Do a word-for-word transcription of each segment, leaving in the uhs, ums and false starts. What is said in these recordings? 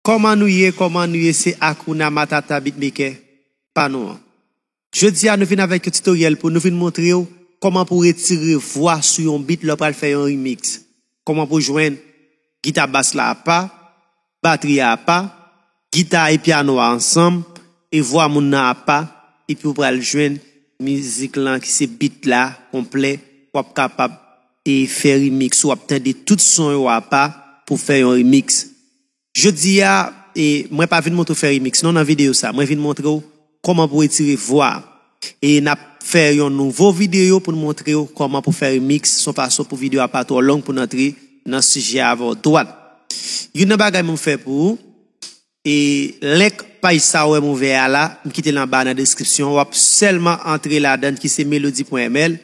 Kòman nou ye? Kòman nou ye? Se Akuna Matata Beatmaker pa nou an. Jodi a, nou vin avèk yon tutoriel pou nou vin montre w kòman pou retire vwa sou yon beat lè w pral fè yon remix. Kòman pou jwenn gita bas la apa, batri a apa, gita e pyano a ansanm, e vwa moun nan apa, epi w pral jwenn mizik lan ki se beat la konplè, w ap kapab e fè remix, w ap tande tout son yo apa pou fè yon remix. Jodi a, e, mwen pa vin montre w fè remix non nan videyo sa. Mwen vin montre w kòman pou retire vwa. E n ap fè yon nouvo videyo pou n montre w kòman pou fè remix, son fason pou videyo a pa twò long pou n antre nan sijè a avè w dwat. Youn nan bagay mwen fè pou ou, e link paj sa w wè m ouvè a la, m kite l anba nan deskripsyon, w ap sèlman antre ladan l ki se melody pwen M L.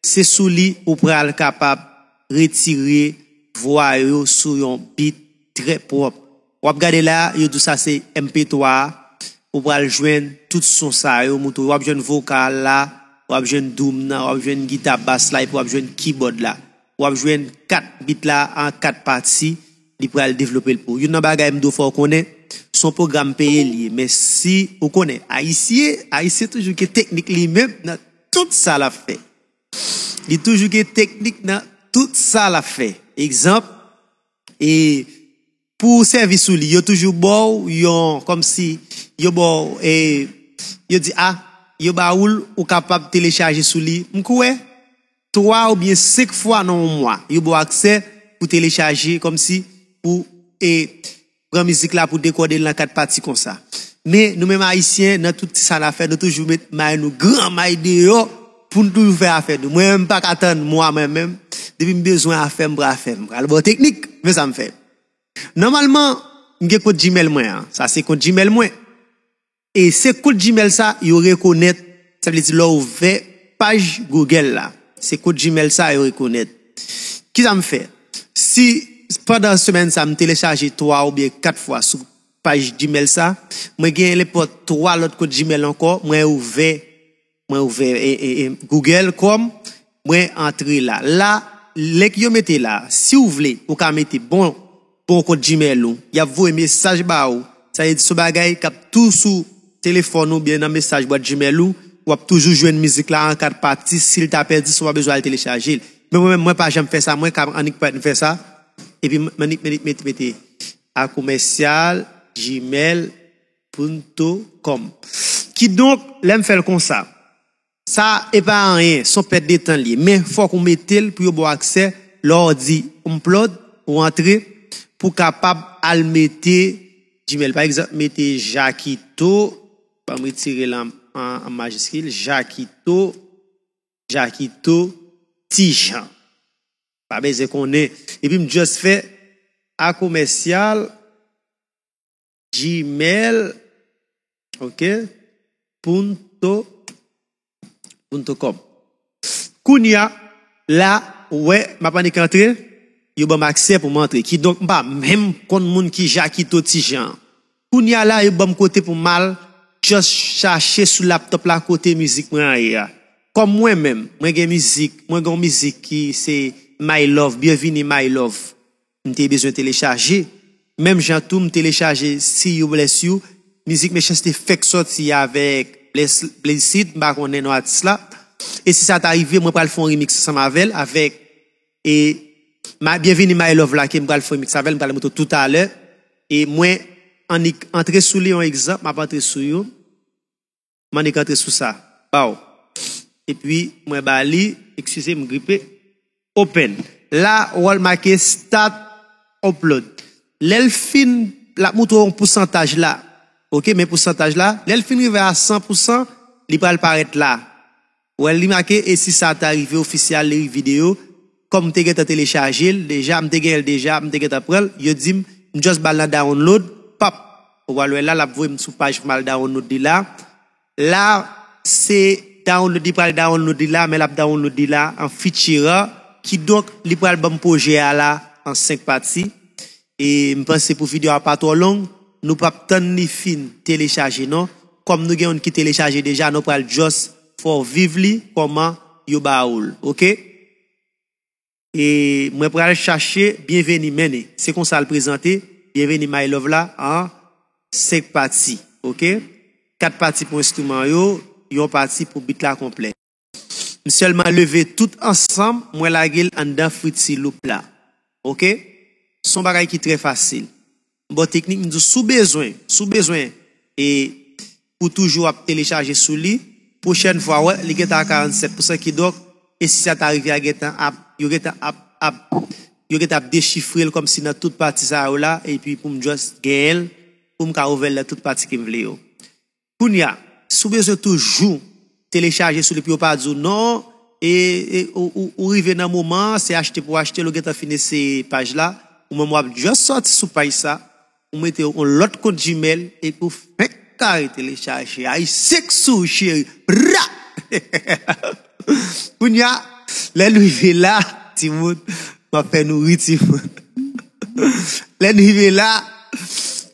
Se sou li ou pral kapab retire vwa yo sou yon beat trè pwòp. W ap gade la, yo di w sa se M P twa a, ou pral jwenn tout son sa yo, mouton. W ap jwenn vokal la, w ap jwenn doom nan, w ap jwenn gita bas la, epi w ap jwenn keyboard la. W ap jwenn kat beat la an kat pati, li pral devlope l pou ou. Youn nan bagay m dwe fè w konnen, se yon pwogram peye li ye. Men si ou konnen, Ayisyen, Ayisyen toujou gen teknik li menm nan tout sa l ap fè. Li toujou gen teknik nan tout sa l ap fè. Egzanp, e pou w sèvi sou li, yo toujou ba w yon, kòmsi, yo ba w, e, yo di, a, yo ba ou l, ou kapab telechaje sou li. M kwè, twa oubyen senk fwa nan yon mwa, yo ba w aksè pou telechaje, kòmsi, pou, e, pran mizik la pou dekòde l nan kat pati konsa. Men, nou menm Ayisyen, nan tout ti sa n ap fè, nou toujou met may nou, gran may deyò, pou n toujou fè afè nou. Mwen menm, m pa ka tann mwa, mwen menm, depi m bezwen afè m, m pral fè, m pral ba w teknik, men sa m fè. Nòmalman, m gen kont Gmail mwen an. Sa se kont Gmail mwen. E se kont Gmail sa yo rekonèt, sa vle di lè w ouvè paj Google la. Se kont Gmail sa yo rekonèt. Kisa m fè? Si pandan semèn sa m telechaje twa oubyen kat fwa sou paj Gmail sa, mwen gen nenpòt twa lòt kont Gmail ankò, mwen ouvè, mwen ouvè e, e, e, Google Chrome, mwen antre la. La, link yo mete la, si w vle, ou ka mete bon, bon kont Gmail ou. Y ap voye mesaj ba ou. Sa vle di se yon bagay k ap tou sou telefòn ou oubyen nan mesaj bwat Gmail ou. W ap toujou jwenn mizik la an kat pati. Si l ta pèdi, si w pa bezwen al telechaje l. Men mwen menm, mwen pa janm fè sa. Mwen ka annik pèt m fè sa. Epi m annik mete, mete, mete a commercial gmail punto com. Kidonk, lè m fè l konsa, sa e pa anyen, se yon pèt de tan l ye. Men fòk ou mete l pou yo ba w aksè lè w di upload, ou antre, pou w kapab al mete Gmail. Pa egzanp, mete Jakito, ban m retire l an, an, an majiskil, Jakito, Jakito Tijan. Pa bezwen konnen. Epi m just fè a commercial gmail, ok, punto, punto com. Kounye a, la, ou wè, m ap annik antre, yo ban m aksè pou m antre. Kidonk, m pa menm konn moun ki Jakito Tijan. Kounye a la, yo ban m kote pou m al just chache sou laptop la kote mizik mwen an ye a. Kòm mwen menm, mwen gen mizik, mwen gen yon mizik ki se My Love, Byenvini My Love. M te bezwen telechaje. Menm jan tou, m telechaje See You Bless You. Mizik Mechanste fèk sòti avèk Bless-, Blessed, m pa konnen non atis la. E si sa ta rive, mwen pral fè yon remix ansanm avè l, avèk, e, ma, Byenvini My Love la, ke m pral fè remix avè l, m pral montre w toutalè. E mwen annik antre sou li, yon egzanp, m ap antre sou yo. M annik antre sou sa. Baw. Epi, mwen ba li, eskize m, gripe. Open. La, w al make start upload. Lè l fin, l ap montre w yon pousantaj la. Ok, men pousantaj la. Lè l fin rive a san pousan, li pral parèt la. Ou wè, li make, e si sa ta rive ofisyal, li videyo, kòm m te gentan telechaje l deja, m te gen l deja, m te gentan pran l, yo di m, m just ba l nan download, pap. Ou pral wè la, l ap voye m sou paj pou m al download li la. La, se download, li pral download li la, men l ap download li la an feature, kidonk, li pral ban m pwojè a la an senk pati. E m panse pou videyo a pa twò long, nou p ap tann li fin telechaje non. Kòm nou gen youn ki telechaje deja, nou pral just fè w viv li kòman yo ba ou l, ok? E mwen pral chache Byenveni, men se konsa l prezante. Byenvini My Love la an senk pati, oke? Kat pati pou enstriman yo, yon pati pou beat la konplè. M sèlman leve tout ansanm, mwen lage l anndan Fruity Loop la. Oke? Se yon bagay ki trè fasil. M ba w teknik, m di w, si w bezwen, si w bezwen, e pou toujou ap telechaje sou li, pwochèn fwa, wè, li gentan a karannsèt pousan, kidonk, e si sa ta rive a gentan ap, yo gentan ap, ap, yo gentan ap dechifre l kòmsi nan tout pati sa yo la, epi pou m just genyen l, pou m ka ouvè l nan tout pati ke m vle yo. Kounye a, si w bezwen toujou telechaje sou li pou yo pa di w non, e, e ou, ou, ou rive nan moman an, se achte pou w achte l, ou gentan fin eseye paj la, ou menm w ap just sòti sou paj sa, ou mete yon lòt kont Gmail, epi w fenk kare telechaje I six sou cheri. Pra! Kounye a, lè n rive la, timoun, m ap fè nou ri, timoun. Lè n rive la,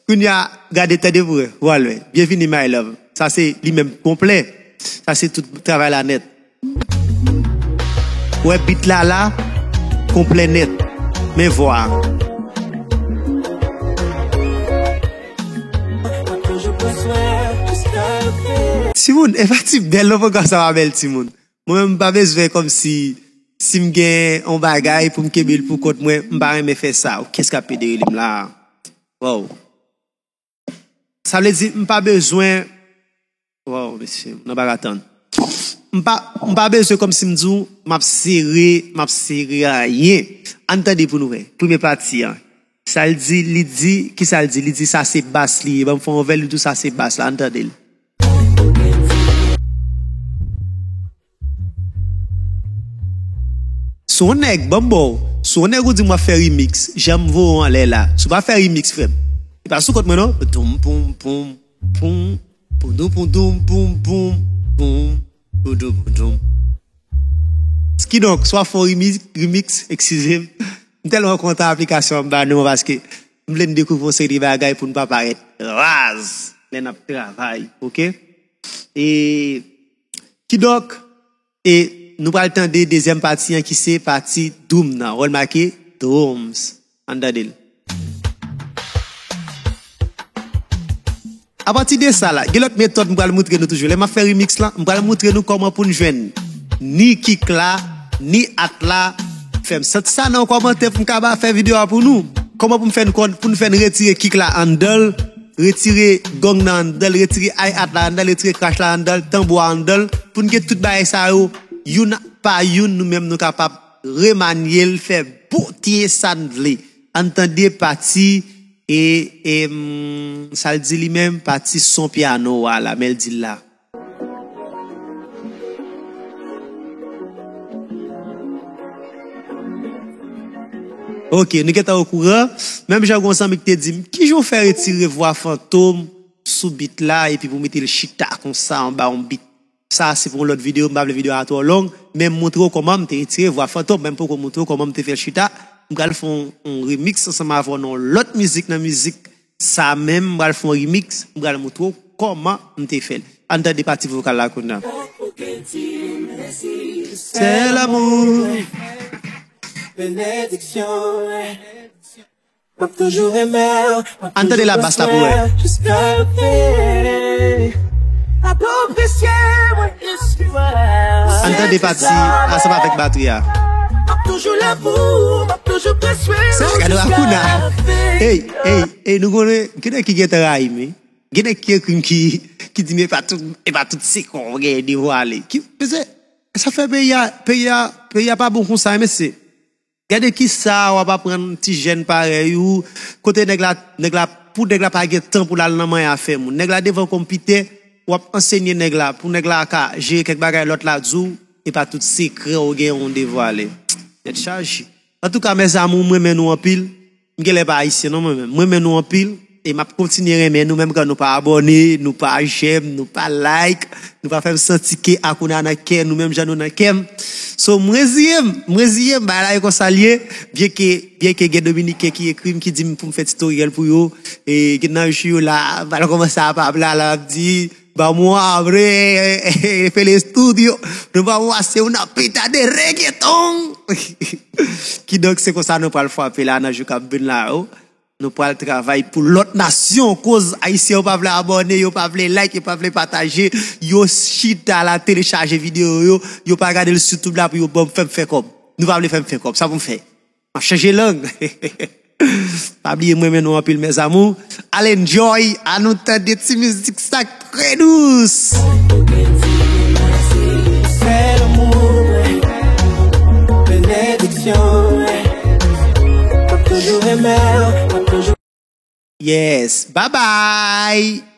kounye a, gade, tande pou wè, w al wè. Byenvini, My Love. Sa se li menm konplè. Sa se tout travay la nèt. Wè beat la la, konplè nèt. Men vwa a. Timoun, e pa ti bèl non, pwogram sa pa bèl, timoun. Mwen menm, m pa bezwen kòmsi, si m gen yon bagay pou m kenbe l pou kont mwen, m pa renmen fè sa. Kiyès k ap pede rele m la? Wow. Sa vle di, m pa bezwen, wow, mesye, m nan bagay tann. M pa, m pa bezwen kòmsi m di w, m ap sere, m ap sere anyen. Ann tande pou nou wè. Premye pati an. Sa l di, li di, kisa l di? Li di sa se bas li ye. Ban m fè yon vè, li di w sa se bas la. Ann tande l. Si w nèg, ban m ba w. Si w nèg ou di m w ap fè remix, jan m voye w anlè la. Si w pa fè remix, frè m, e pa sou kont mwen non. Doum poum poum poum, poudoum poudoum poum poum, poum, poudoum poudoum. Kidonk, si w ap fè yon remix, remix, eskize m, m tèlman kontan aplikasyon an ba nou an paske m vle n dekouvri yon seri de bagay pou n pa parèt raz lè n ap travay, oke? E kidonk, e nou pral tande dezyèm pati an ki se pati doum nan. Wè l make Dooms. Ann tande l. Apati de sa la, gen lòt metòd m pral moutre nou toujou. Lè m ap fè remix lan, m pral moutre nou kòman pou n jwenn ni kick la, ni hat la. Fè m santi sa nan yon kòmantè pou m ka ba fè videyo a pou nou. Kòman pou m fè n konn, pou n fè n retire kick la anndan l, retire gong nan anndan l, retire hi-hat la anndan l, retire crash la anndan l, tanbou a anndan l, pou n gen tout bagay sa yo, youn pa youn, nou menm nou kapab remanye l, fè botye sa n vle. Ann tande pati, e, e, mm, sa l di li menm, pati son pyano a la, men l di l la. Oke, nou gentan okouran. Menm jan gon zanmi ki te di m, kijan w fè retire vwa Fantom sou beat la epi pou mete l chita konsa anba yon beat? Sa se pou yon lòt videyo, m pa vle videyo a twò long, men m montre w kòman m te retire vwa Fantom, men m poko montre w kòman m te fè l chita. M pral fè yon, yon remix ansanm avè w nan yon lòt mizik, nan mizik sa menm, m pral fè yon remix, m pral montre w kòman m te fè l. Ann tande pati vokal la kounye a. Sèl amou. Ann tande la bas la pou wè. Ann tande pati ansanm avèk batri a. Sa gade Akuna. Ey, ey, ey, nou konnen, gen nèg ki gentan rayi m, wi. Gen nèg ki ekri m ki, ki di m e pa tout, e pa tout sekre w gen devwale. Ki, mesye, sa fè peyi a, peyi a, peyi a pa bon konsa, mesye. Gade kisa w ap aprann ti jèn parèy ou, kote nèg la, nèg la, pou nèg la pa gen tan pou l al nan manyen afè moun. Nèg la devan konpitè, w ap ansenye nèg la, pou nèg la ka jere kèk bagay lòt la di w, e pa tout sekrè w gen yon devwale. Tèt chaje. Antouka, mes amours, m renmen nou anpil. M genlè pa ayisyen non, mwen menm. M renmen nou anpil. E m ap kontinye renmen nou, menm kan nou pa abòne, nou pa j'aime, nou pa like, nou pa fè m santi ke Akuna nan kè nou, menm jan nou nan kè m. So, m reziye m, m reziye m, bagay la e konsa l ye. Byenke, byenke gen Dominiken ki ekri m, ki di m pou m fè titoryèl pou yo. E gen nan jou yo la, m pral kòmanse ap ap la, la, m ap di, vamos abrir el estudio, nos vamos a hacer una pista de reggaeton. Kidonk, se konsa nou pral frape la nan jou k ap vin la yo. Nou pral travay pou lòt nasyon. Koz ayisyen yo pa vle abòne, yo pa vle like, yo pa vle pataje. Yo chita la telechaje videyo yo. Yo pa gade l sou YouTube la pou yo ban m fè m fè kòb. Nou pa vle fè m fè kòb. Sa pou m fè? M ap chanje lang. Pa bliye m renmen nou anpil, mes amours. Al enjoy, ann nou tande ti mizik sa k trè dous. Fè lanmou mwen, benediksyon mwen. M ap toujou renmen w, m ap toujou Yes, bye bye.